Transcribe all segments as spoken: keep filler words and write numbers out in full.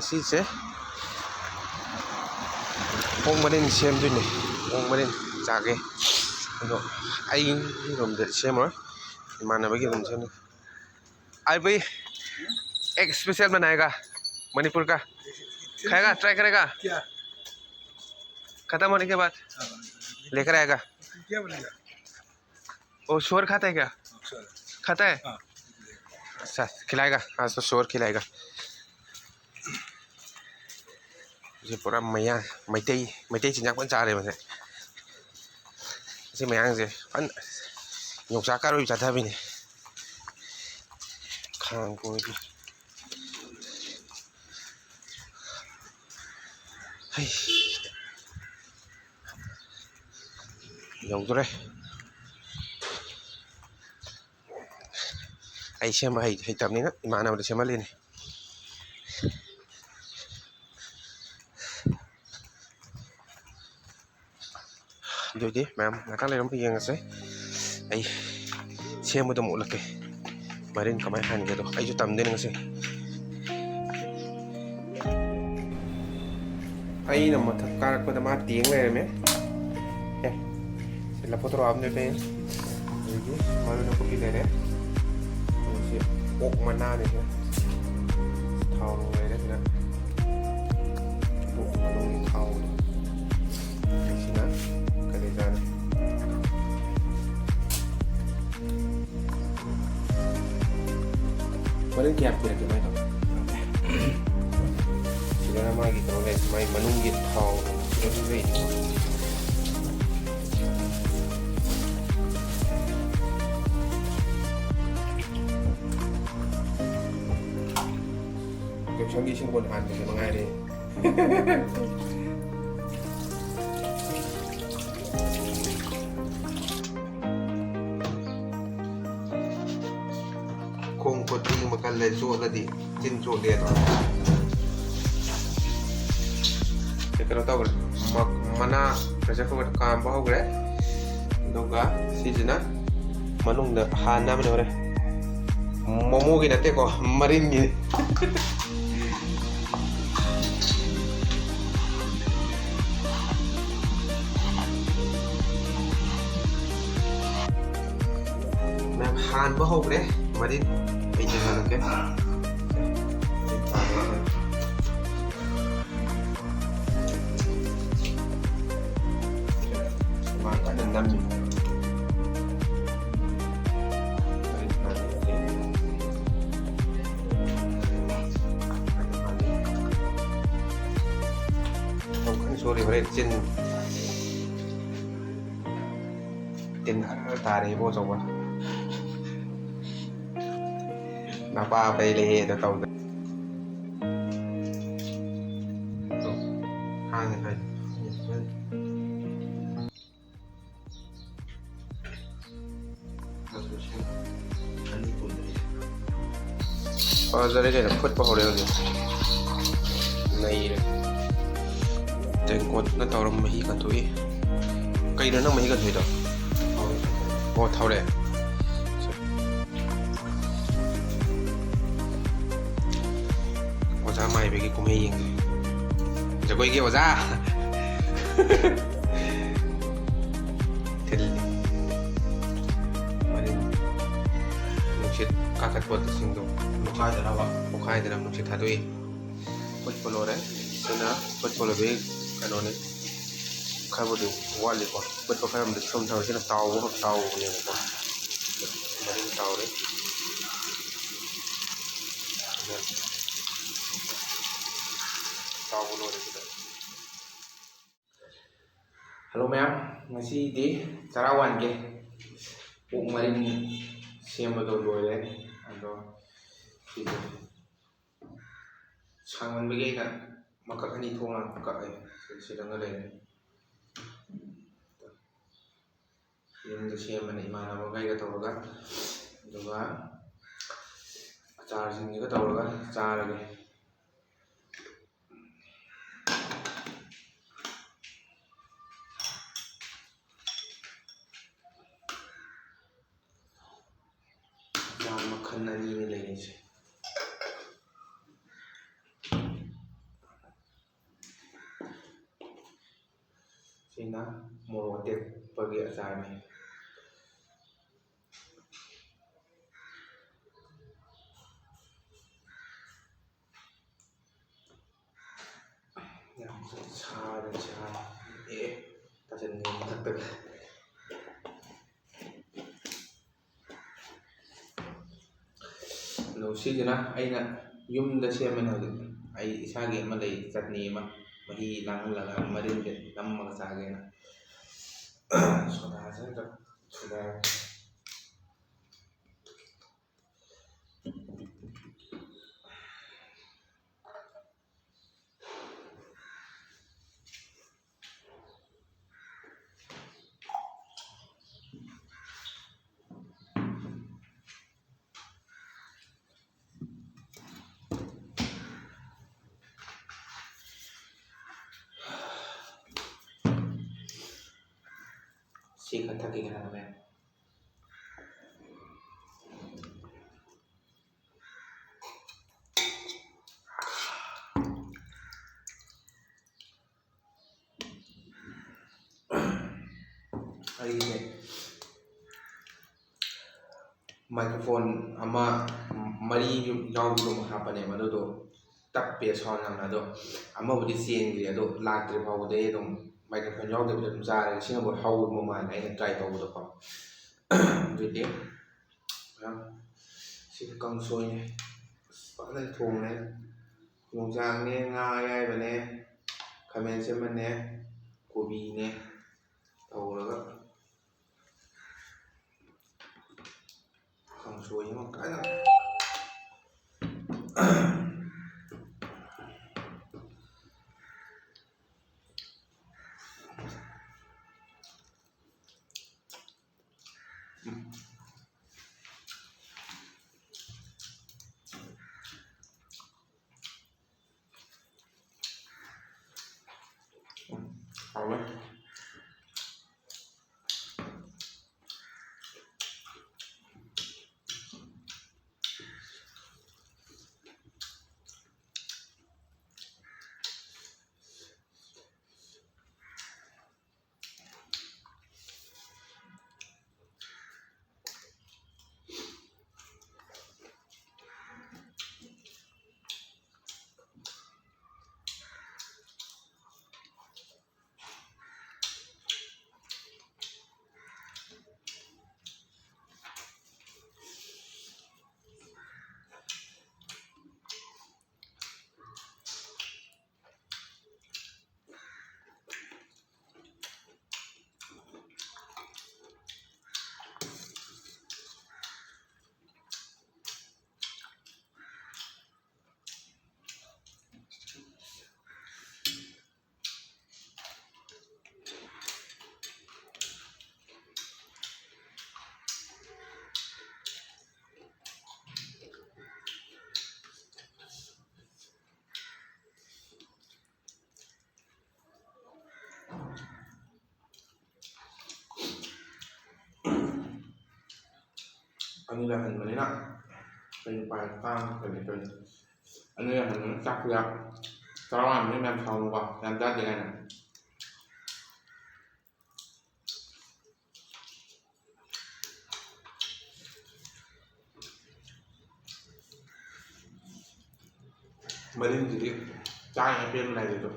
ꯁꯤꯁꯦ ꯑꯣꯛ ꯃꯔꯤꯟ ꯁꯦꯝꯗꯣꯏꯅꯦ꯫ ꯑꯣꯛ ꯃꯔꯤꯟ ꯆꯥꯒꯦ꯫ ꯑꯗꯣ ꯑꯩ ꯔꯨꯝꯗ ꯁꯦꯝꯃꯔꯣꯏ, ꯏꯃꯥꯟꯅꯕꯒꯤ ꯔꯨꯝ ꯁꯦꯝꯗꯣꯏꯅꯦ꯫ आज भाई एक स्पेशल बनाएगा मणिपुर का, खाएगा, ट्राई करेगा? क्या? खत्म होने के बाद लेकर आएगा। क्या बोलेगा? वो शोर खाता है क्या? खाता है? हाँ। अच्छा, खिलाएगा। आज तो शोर खिलाएगा। ꯁꯤ ꯄꯨꯔꯥ ꯃꯌꯥꯡ, ꯃꯩꯇꯩ, ꯃꯩꯇꯩ ꯆꯤꯟꯖꯥꯛ ꯐꯖꯅ ꯆꯥꯔꯦ ꯃꯁꯦ꯫ ꯁꯤ ꯃꯌꯥꯡꯁꯦ ꯐꯖꯅ ꯌꯣꯡꯆꯥꯛ ꯀꯥꯔꯣꯏ ꯆꯥꯊꯕꯤꯅꯦ꯫ ꯈꯥꯡ ꯀꯣꯏꯕꯤ꯫ ꯍꯩ꯫ ꯌꯧꯗꯣꯔꯦ꯫ ꯑꯩ ꯁꯦꯝꯕ ꯍꯩ-, ꯍꯩꯇꯕꯅꯤꯅ ꯏꯃꯥꯟꯅꯕꯗ ꯁꯦꯝꯍꯜꯂꯤꯅꯦ꯫ ꯑꯗꯨꯑꯣꯏꯗꯤ ꯃꯌꯥꯝ ꯉꯥꯛꯇꯪ ꯂꯩꯔ ꯑꯃꯨꯛ ꯌꯦꯡꯉꯁꯦ꯫ ꯑꯩ ꯁꯦꯝꯕꯗꯣ ꯑꯃꯨꯛ ꯎꯠꯂꯛꯀꯦ꯫ ꯃꯔꯤꯟ ꯀꯃꯥꯏꯅ ꯍꯥꯟꯒꯦꯗꯣ ꯑꯩꯁꯨ ꯇꯝꯗꯣꯏꯅꯦ ꯉꯁꯤ꯫ ꯑꯩꯅ ꯃꯊꯛ ꯀꯥꯔꯛꯄꯗ ꯃꯥ ꯇꯦꯡ ꯂꯩꯔꯝꯃꯦ꯫ ꯑꯦ, ꯁꯤ ꯂꯐꯨ ꯊꯔꯣ ꯍꯥꯞꯅꯕꯅꯦ꯫ ꯑꯗꯒꯤ ꯃꯔꯣꯏ ꯅꯥꯀꯨꯞꯄꯤ ꯂꯩꯔꯦ꯫ ꯑꯗꯒꯤ ꯁꯤ ꯑꯣꯛ ꯃꯅꯥꯅꯦ ꯁꯤꯅ꯫ ꯊꯥꯎ ꯅꯨꯡ ꯂꯩꯔꯦ ꯁꯤꯅ꯫ ꯑꯣꯛ ꯃꯅꯨꯡꯒꯤ ꯊꯥꯎꯗꯣ꯫ ꯑꯗꯒꯤ ꯁꯤꯅ ꯀꯂꯦꯖꯥꯅꯦ꯫ ꯍꯣꯔꯦꯟ ꯀꯌꯥ ꯄꯤꯔꯛꯀꯦ ꯃꯥꯏꯗꯣ? ꯁꯤꯗꯅ ꯃꯥꯒꯤ ꯀꯩꯅꯣ ꯂꯩ, ꯃꯥꯏ ꯃꯅꯨꯡꯒꯤ ꯊꯥꯎ ꯁꯤꯗꯁꯨ ꯂꯩ꯫ ꯌꯥꯎꯁꯪꯒꯤ ꯏꯁꯤꯡ ꯀꯣꯟ ꯍꯥꯟꯕꯁꯦ ꯃꯉꯥꯏꯔꯦ꯫ ꯈꯣꯡ ꯈꯨꯠ ꯏꯪꯕ ꯀꯜꯂꯦ, ꯆꯣꯠꯂꯗꯤ ꯆꯤꯟ ꯆꯣꯠꯂꯦ ꯑꯗꯣ꯫ ꯁꯤ ꯀꯩꯅꯣ ꯇꯧꯈ꯭ꯔꯦ, ꯃ-, ꯃꯅꯥ pressure cooker ꯀꯥꯝꯕ ꯍꯧꯈ꯭ꯔꯦ꯫ ꯑꯗꯨꯒ ꯁꯤꯁꯤꯅ ꯃꯅꯨꯡꯗ ꯍꯥꯟꯅꯕꯅꯦ ꯍꯣꯔꯦꯟ꯫ ꯃꯣꯃꯣꯒꯤ ꯅꯠꯇꯦꯀꯣ, ꯃꯔꯤꯟꯒꯤ꯫ ꯇꯥꯟꯕ ꯍꯧꯈ꯭ꯔꯦ꯫ ꯃꯔꯤꯟ ꯑꯩ ꯆꯤꯡꯍꯜꯂꯛꯀꯦ꯫ ꯃꯥ ꯀꯟꯅ ꯅꯝꯃꯤ꯫ ꯁꯣꯔꯤ, ꯍꯣꯔꯦꯟ ꯆꯤꯟ ꯇꯤꯟ ꯑꯔ ꯇꯥꯔꯦ ꯏꯕꯣ ꯑꯆꯧꯕ꯫ ꯅꯄꯥ ꯄꯩ ꯂꯩꯌꯦ ꯑꯗꯣ ꯇꯧꯗ꯫ ꯍꯥꯡꯉꯦ ꯍꯥꯏ꯫ ꯐꯖꯔꯦ ꯀꯩꯅꯣ, ꯐꯨꯠꯄ ꯍꯧꯔꯦ ꯍꯧꯖꯤꯛ꯫ ꯅꯩꯔꯦ꯫ ꯇꯦꯡꯀꯣꯠꯅ ꯇꯧꯔ ꯃꯍꯤ ꯀꯟꯊꯣꯛꯏ꯫ ꯀꯩꯅꯣ ꯅꯪ ꯃꯍꯤ ꯀꯟꯊꯣꯛꯏꯗꯣ? ꯑꯣ, ꯊꯥꯎꯔꯦꯛ꯫ ꯑꯣꯖꯥ ꯃꯥꯏꯕꯒꯤ ꯀꯨꯝꯍꯩ ꯌꯦꯡꯁꯤ꯫ ꯖꯒꯣꯏꯒꯤ ꯑꯣꯖꯥ꯫ ꯊꯤꯜꯂꯤ꯫ ꯃꯔꯤꯟ ꯅꯨꯡꯁꯤꯠ ꯀꯥꯈꯠꯄꯁꯤꯡꯗꯣ ꯄꯣꯈꯥꯏꯗꯅꯕ꯫ ꯄꯣꯈꯥꯏꯗꯅꯕ ꯅꯨꯡꯁꯤꯠ ꯊꯥꯗꯣꯛꯏ꯫ ꯐꯨꯠꯄ ꯂꯣꯏꯔꯦ꯫ ꯁꯤꯅ ꯐꯨꯠꯄ ꯂꯣꯏꯕꯒꯤ ꯀꯩꯅꯣꯅꯤ꯫ ꯈꯔꯕꯨꯗꯤ ꯋꯥꯠꯂꯤꯀꯣ꯫ ꯐꯨꯠꯄ ꯈꯔ ꯑꯃꯗꯤ ꯁꯨꯝ ꯊꯝꯃꯦ꯫ ꯁꯤꯅ ꯇꯥꯎꯕ ꯈꯛ ꯇꯥꯎꯕꯅꯦꯕꯀꯣ꯫ ꯃꯔꯤꯟ ꯇꯥꯎꯔꯦ꯫ ꯇꯥꯎꯕ ꯂꯣꯏꯔꯦ ꯁꯤꯗ꯫ ꯍꯜꯂꯣ ꯃꯌꯥꯝ, ꯉꯁꯤꯗꯤ ꯆꯔꯥ ꯋꯥꯟꯒꯦ꯫ ꯑꯣꯛ ꯃꯔꯤꯟ ꯁꯦꯝꯕꯗꯣ ꯂꯣꯏꯔꯦ꯫ ꯑꯗꯣ ꯁꯤꯗꯤ ꯁꯥꯡꯃꯟꯕꯒꯤ ꯑꯩꯅ ꯃꯀꯛ ꯑꯅꯤ ꯊꯣꯛꯅ ꯀꯛꯑꯦ꯫ ꯁꯤꯗꯪꯒ ꯂꯩꯔꯦ꯫ ꯌꯨꯝꯗ ꯁꯦꯝꯕꯅꯦ ꯏꯃꯥꯟꯅꯕꯈꯩꯒ ꯇꯧꯔꯒ꯫ ꯑꯗꯨꯒ ꯑꯆꯥꯔꯁꯤꯡꯁꯤꯒ ꯇꯧꯔꯒ ꯆꯥꯔꯒꯦ꯫ ꯑꯆꯥꯔ ꯃꯈꯜ ꯑꯅꯤꯅꯤ ꯂꯩꯔꯤꯁꯦ꯫ ꯁꯤꯅ ꯃꯣꯔꯣꯛ ꯑꯇꯦꯛꯄꯒꯤ ꯑꯆꯥꯔꯅꯤ꯫ ꯁꯥꯔꯦ, ꯁꯥꯔꯦ꯫ ꯑꯦ, ꯇꯥꯁꯟꯒꯦ ꯃꯊꯛꯇꯒ꯫ ꯑꯗꯣ ꯁꯤꯁꯤꯅ ꯑꯩꯅ ꯌꯨꯝꯗ ꯁꯦꯝꯕꯅꯦ ꯍꯧꯖꯤꯛ꯫ ꯑꯩ ꯏꯁꯥꯒꯤ ꯑꯃ ꯂꯩ, ꯆꯠꯅꯤ ꯑꯃ, ꯃꯍꯤ ꯂꯥꯡꯍꯜꯂꯒ ꯃꯔꯤꯜꯁꯦ ꯅꯝꯃꯒ ꯆꯥꯒꯦꯅ꯫ ꯁꯣꯗꯥꯁꯦ ꯑꯝꯇ ꯁꯨꯒꯥꯏꯔꯒꯦ꯫ ꯁꯤ ꯈꯔ ꯊꯛꯈꯤꯒꯦ ꯍꯥꯏꯕꯅꯦ꯫ ꯑꯩꯁꯦ microphone ꯑꯃ ꯃꯔꯤ ꯌꯥꯎꯕꯗꯣ ꯑꯃ ꯍꯥꯞꯄꯅꯦꯕ, ꯑꯗꯨꯗꯣ ꯇꯞꯄꯦ sound ꯌꯥꯝꯅ꯫ ꯑꯗꯣ ꯑꯃꯕꯨꯗꯤ ꯆꯦꯟꯈ꯭ꯔꯦ, ꯑꯗꯣ ꯂꯥꯛꯇ꯭ꯔꯤ ꯐꯥꯎꯕꯗꯤ ꯑꯩ ꯑꯗꯨꯝ microphone ꯌꯥꯎꯗꯕꯤꯗ ꯑꯗꯨꯝ ꯆꯥꯔꯒꯦ꯫ ꯁꯤꯅꯕꯨ ꯍꯧꯕ ꯃꯥꯜꯂꯦ ꯑꯩꯅ try ꯇꯧꯕꯗꯀꯣ꯫ ꯑꯗꯨꯗꯤ ꯁꯤ ꯀꯥꯡꯁꯣꯏꯅꯦ꯫ ꯑꯁ, ꯐꯖꯅ ꯊꯣꯡꯉꯦ꯫ ꯌꯣꯡꯆꯥꯛꯅꯦ, ꯉꯥ ꯑꯌꯥꯏꯕꯅꯦ, ꯈꯥꯃꯦꯟ ꯑꯁꯤꯟꯕꯅꯦ, ꯀꯣꯕꯤꯅꯦ ꯇꯧꯔꯒ ꯀꯥꯡꯁꯣꯏ ꯑꯃ ꯀꯟꯅ꯫ ꯍꯥꯎꯋꯦ꯫ ꯑꯅꯤꯔꯛ ꯍꯟꯕꯅꯤꯅ ꯀꯩ ꯎꯄꯥꯏ, ꯇꯥꯡ ꯀꯩꯅꯣ ꯇꯧꯔꯤ꯫ ꯑꯅꯤꯔꯛ ꯍꯟꯕꯅꯤꯅ ꯆꯥꯛꯁꯤꯗ ꯆꯔꯥ ꯋꯥꯟꯕꯅꯤꯅ ꯃꯌꯥꯝ ꯁꯥꯎꯅꯨꯀꯣ, ꯌꯥꯝ ꯆꯥꯗꯦ ꯀꯥꯏꯅ꯫ ꯃꯔꯤꯟꯁꯤꯗꯤ ꯆꯥꯔꯤꯉꯩ ꯄꯦꯟꯕ ꯅꯥꯏꯗꯦ ꯑꯗꯣ꯫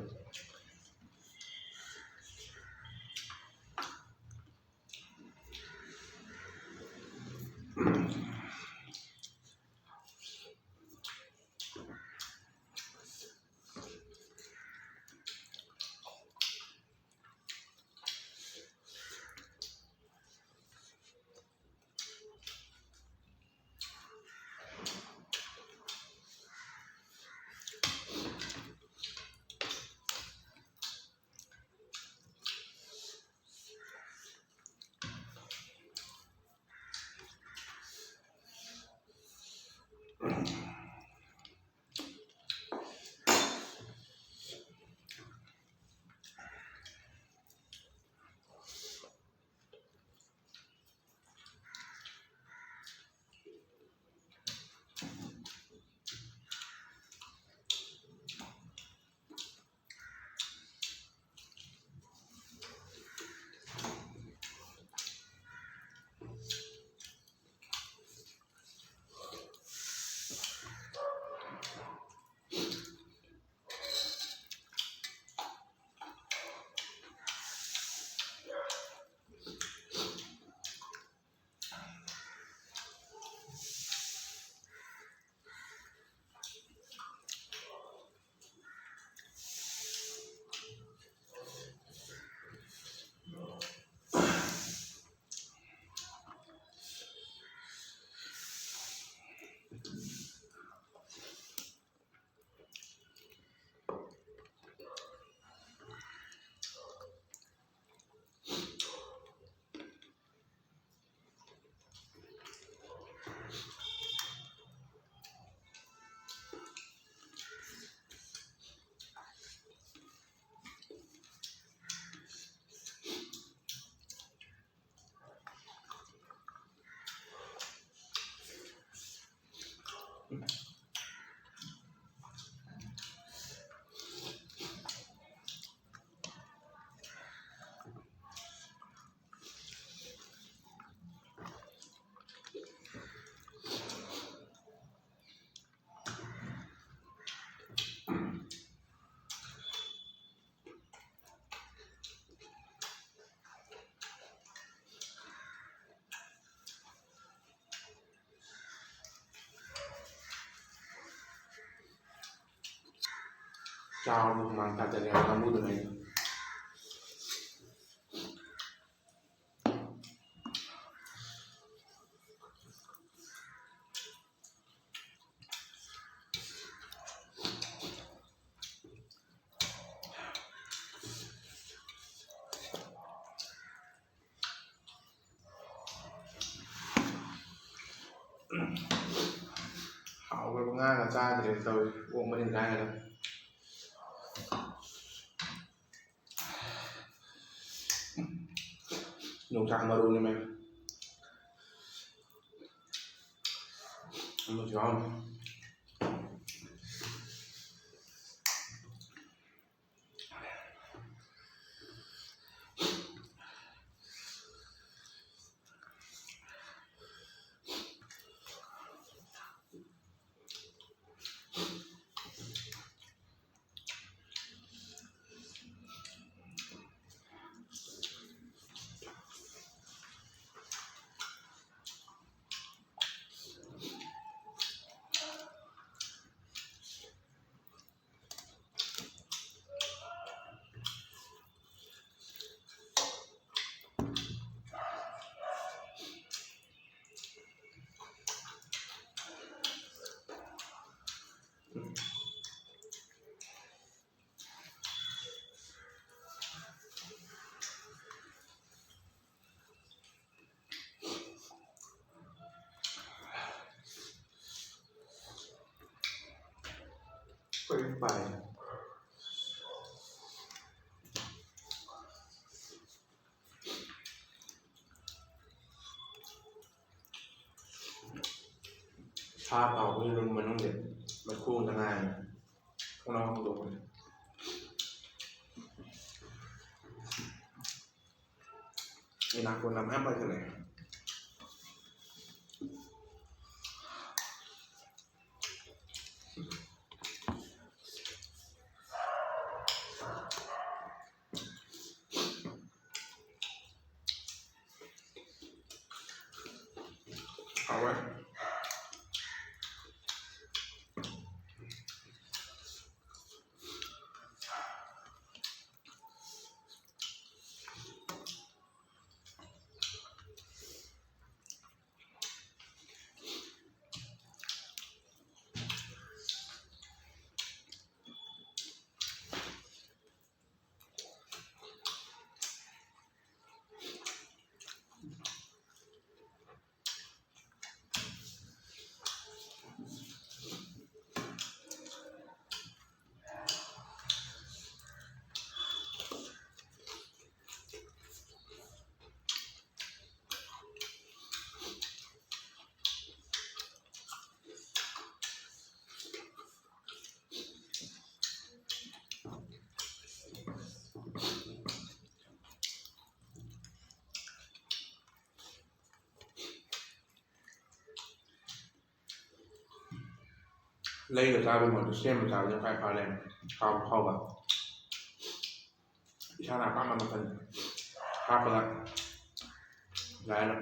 ꯆꯥꯕꯗ ꯍꯨꯃꯥꯡ ꯇꯥꯖꯔꯦ ꯍꯥꯏꯕ ꯀꯥꯡꯕꯨꯗꯨꯅ ꯑꯩꯅ꯫ ꯍꯥꯎꯈ꯭ꯔꯕ ꯉꯥꯒ ꯆꯥꯗ꯭ꯔꯦ ꯇꯧꯔꯤ, ꯑꯣꯛ ꯃꯔꯤꯟ ꯀꯥꯏꯅꯒ꯫ ꯌꯣꯡꯆꯥꯛ ꯃꯔꯨꯅꯤ ꯃꯌꯥꯝ꯫ ꯑꯃꯁꯨ ꯌꯥꯎꯔꯝꯃꯦ꯫ ꯀꯔꯤ ꯄꯥꯏ? ꯁꯥ ꯇꯥꯎꯕꯒꯤ ꯔꯨꯝ ꯃꯅꯨꯡꯗ ꯃꯩꯈꯨ ꯑꯝꯇ ꯉꯥꯏꯔꯦ꯫ ꯊꯣꯡꯅꯥꯎ ꯍꯥꯡꯗꯣꯛꯄꯅꯦ꯫ ꯏꯅꯥꯀꯣꯟꯅ ꯃꯌꯥꯝ ꯄꯥꯏꯁꯜꯂꯛꯑꯦ꯫ ꯍꯥꯎꯋꯦ꯫ ꯂꯩꯔ ꯆꯥꯕꯒꯤ ꯃꯍꯨꯠꯇ ꯁꯦꯝꯃ ꯆꯥꯕꯁꯤꯅ ꯈ꯭ꯋꯥꯏ ꯐꯔꯦ꯫ ꯍꯥꯎꯕ ꯍꯥꯎꯕ ꯏꯁꯥꯅ ꯑꯄꯥꯝꯕ ꯃꯈꯜ ꯍꯥꯞꯄꯒ ꯌꯥꯏꯅ꯫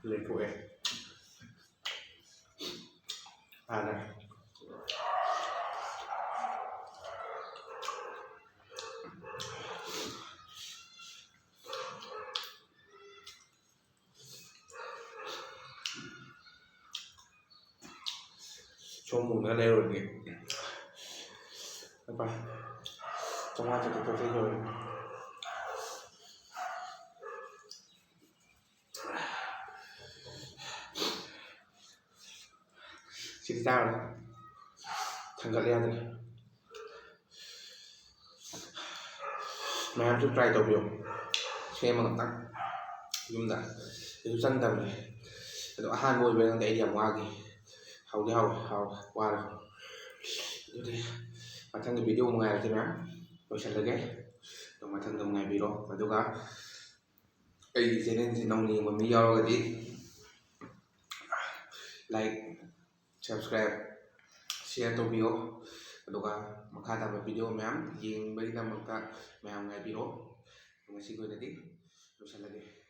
ꯂꯩꯊꯣꯛꯑꯦ꯫ ꯍꯥꯟꯅ ꯁꯣꯝꯕꯨꯡꯗ ꯂꯩꯔꯨꯔꯗꯤ ꯂꯨꯄꯥ ꯆꯥꯝꯃꯉꯥ ꯆꯥꯇ꯭ꯔꯨꯛ ꯆꯥꯇ꯭ꯔꯦꯠ ꯌꯧꯔꯦ꯫ ꯁꯤꯗꯤ ꯆꯥꯔꯅꯤ꯫ ꯊꯥꯡꯒꯠ ꯌꯥꯗ꯭ꯔꯦ꯫ ꯃꯌꯥꯝꯁꯨ try ꯇꯧꯕꯤꯌꯨ꯫ ꯁꯦꯝꯃꯒ ꯑꯝꯇꯪ ꯌꯨꯝꯗ꯫ ꯀꯩꯁꯨ ꯆꯪꯗꯕꯅꯦ꯫ ꯑꯗꯣ ꯑꯍꯥꯟꯕ ꯑꯣꯏꯕꯩꯔ ꯈꯪꯗꯦ ꯑꯩꯗꯤ ꯌꯥꯝ ꯋꯥꯈꯤ꯫ ꯍꯥꯎꯗꯤ ꯍꯥꯎꯋꯦ, ꯍꯥꯎꯋꯦ, ꯋꯥꯔꯦ꯫ ꯑꯗꯨꯗꯤ ꯃꯊꯪꯒꯤ video ꯑꯃꯨꯛ ꯉꯥꯏꯔꯁꯤ ꯃꯌꯥꯝ꯫ ꯂꯣꯏꯁꯤꯜꯂꯒꯦ꯫ ꯑꯗꯣ ꯃꯊꯪꯗ ꯑꯃꯨꯛ ꯉꯥꯏꯕꯤꯔꯣ꯫ ꯑꯗꯨꯒ ꯑꯩꯒꯤ channelꯁꯦ ꯅꯧꯅ ꯌꯦꯡꯕ ꯃꯤ ꯌꯥꯎꯔꯒꯗꯤ like, subscribe, share ꯇꯧꯕꯤꯌꯣ꯫ ꯑꯗꯨꯒ ꯃꯈꯥ ꯇꯥꯕ video ꯃꯌꯥꯝ ꯌꯦꯡꯕꯒꯤꯗꯃꯛꯇ ꯃꯌꯥꯝ ꯉꯥꯏꯕꯤꯔꯣ꯫ ꯉꯁꯤꯒꯤ ꯑꯣꯏꯅꯗꯤ ꯂꯣꯏꯁꯤꯜꯂꯒꯦ꯫